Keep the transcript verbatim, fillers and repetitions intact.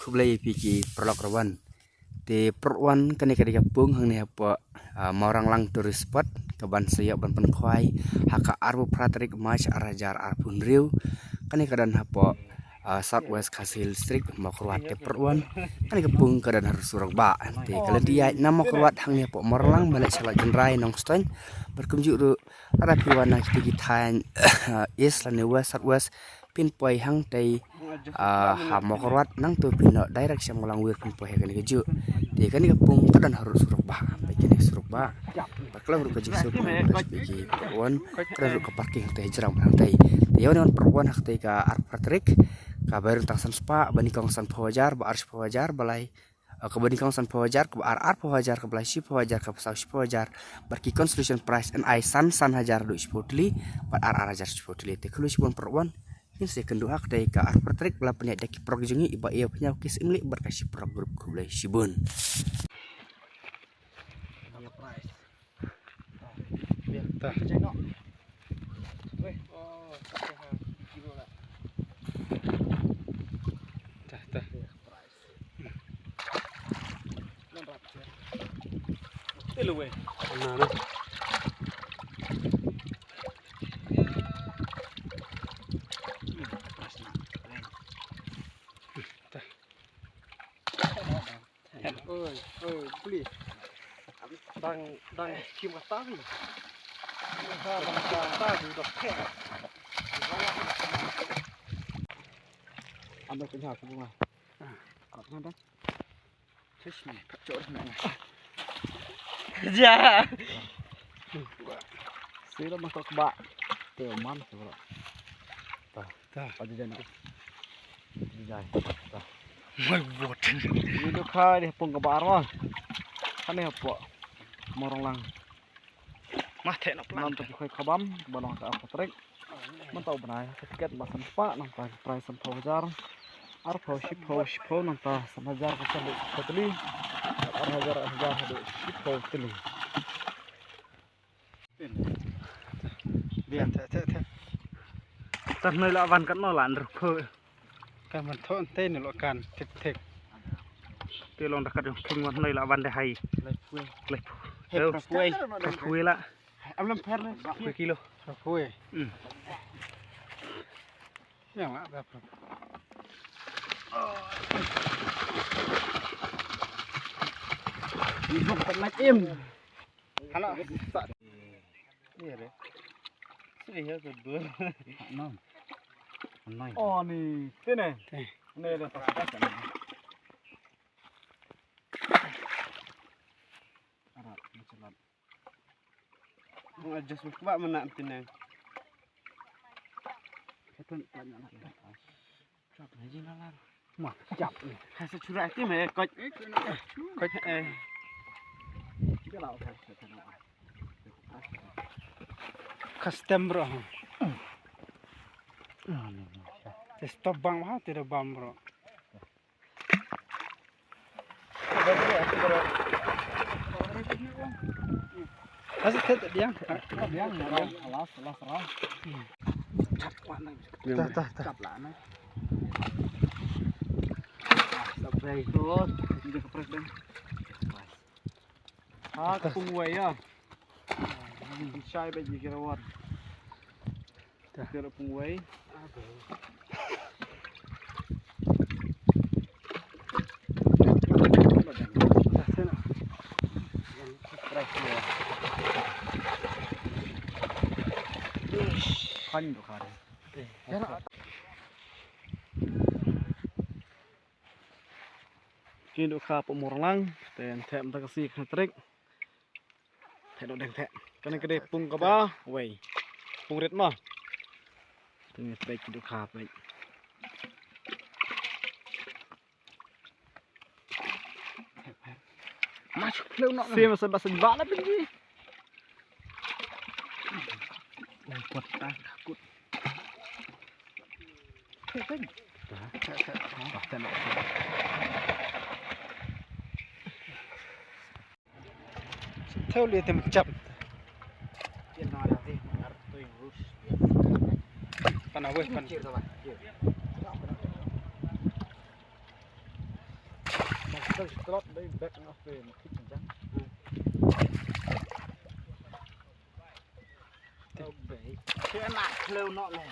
Khublei ïa phi ki paralok ruh wan. Te paralok wan, kane ka dei ka pung hangne hapoh, ah, Mawranglang Tourist Spot, kaban sa ïoh ban pynkhwai ha ka arphew phra tarik March ar hajar arphew hynriew. Kane ka don hapoh, ah, South West Khasi Hills District, Mawkyrwat. Te paralok wan, kane ka pung ka don ha surok bah. Te ka lynti ïaid na Mawkyrwat hangne hapoh Mawranglang ban leit sha Lad Jynrai, Nongstoiñ. Bad kumjuh ruh lada phi wan na kita ki thaiñ East lane West, South West, phin poi hangtei, ah, ha Mawkyrwat, nangta phin noh direct sha Mawlangwir, phin poi ha kane kajuh. Te kane ka pung ka don harud surok bah, peit kane surok bah. Bad khlem ruh ka jingsuk, peit ki paralok wan, ka don ruh ka parking hangtei hajrong hangtei. Te ïa wan paralok wan ha katei ka arphew phra tarik, kaba rung tang san spah, ba nyngkong sanphew hajar, ba ar shiphew hajar, ba lai, ah, kaba nyngkong sanphew hajar, kaba ar arphew hajar, kaba lai shiphew hajar, kaba saw shiphew hajar. Bad ki consolation prize yn ai san san hajar haduh shiphew tylli, bad ar ar hajar shiphew tylli. Te khublei shibun paralok wan. Ngin sa ïakynduh ha katei ka arphew phra tarik, la pynïaid da ki paralok jong ngi, i Bah Ïew Pynïaw, ki Syiemlieh bad ka Shiprock Group. Khublei shibun. Tah. Tah, tah. Na, na. Tah. Oi, oi, pli. Dang, dang kim kata ni. Dang kim kata ni, dok kek. Ambil punya aku bunga. Kau kenapa? Fish ni, kacau ni. Ja. Sila masuk kebak. Teman, sila. Tah. Tah. Aja jana. Jai. Tah. Mai bot. Ni tu kha di pung kaba arwah. Kane hapoh Mawranglang. Mah theh noh plan. Nangta ki khoi khabam, ba long ka arphew phra tarik. Mynta u bnai, ka tiket ba san spah, nangta ka prize sanphew hajar. Arphew, shiphew, shiphew, nangta san hajar ka san haduh shiphew tylli. Ar hajar, ar hajar haduh shiphew tylli. Biang. Te, te, te. Tang noi la wan katno la ndruk phu. Kan ban thon te ni lo kan thik thik. Te long da kat jong king wan noi la wan de hai. Lai phu. Lai phu. Hai phu. Hai phu la. Am lam pher ni. Phu kilo. Phu. Hmm. Yang la da phu. Ni bok tak nak im. Hala. Ni re. Sini ya ke dur. Anam. Anai. Oh, ni. Sini. Ni ada pas. Arap, macam mana? Mau adjust buat mana pinang. Kata tak nak. Chap ni jin lalar. Mah, chap ni. Hai sa chura ti me kot. Kot eh. Dia lah hai sa chura. Custom bro. Te stop bang ha, te bam bro. Kasi te diang. Diang, diang. Alas, alas, alas. Tah, tah, tah. Chap lah na. Sampai tu, dia kepres dah. Ha, kapung wei ya. Shai ba ji kira wan. Kira pung wei. Kan tu kan. Kin dohkha hapoh Mawranglang, te thep mynta ka sngi khatrik. Thep doh deng thep. Kane ka dei pung kaba wei. Pung rit mo. Te ngi peit ki dohkha peit. Mas kleu nok. Sim sa ba sa ba la pynji. Pot ta kut. Thau li tem chap. Pana weh pan. Ka klot dei bek noh pe ma khit jang. Ka bei. Ka na kleu noh le.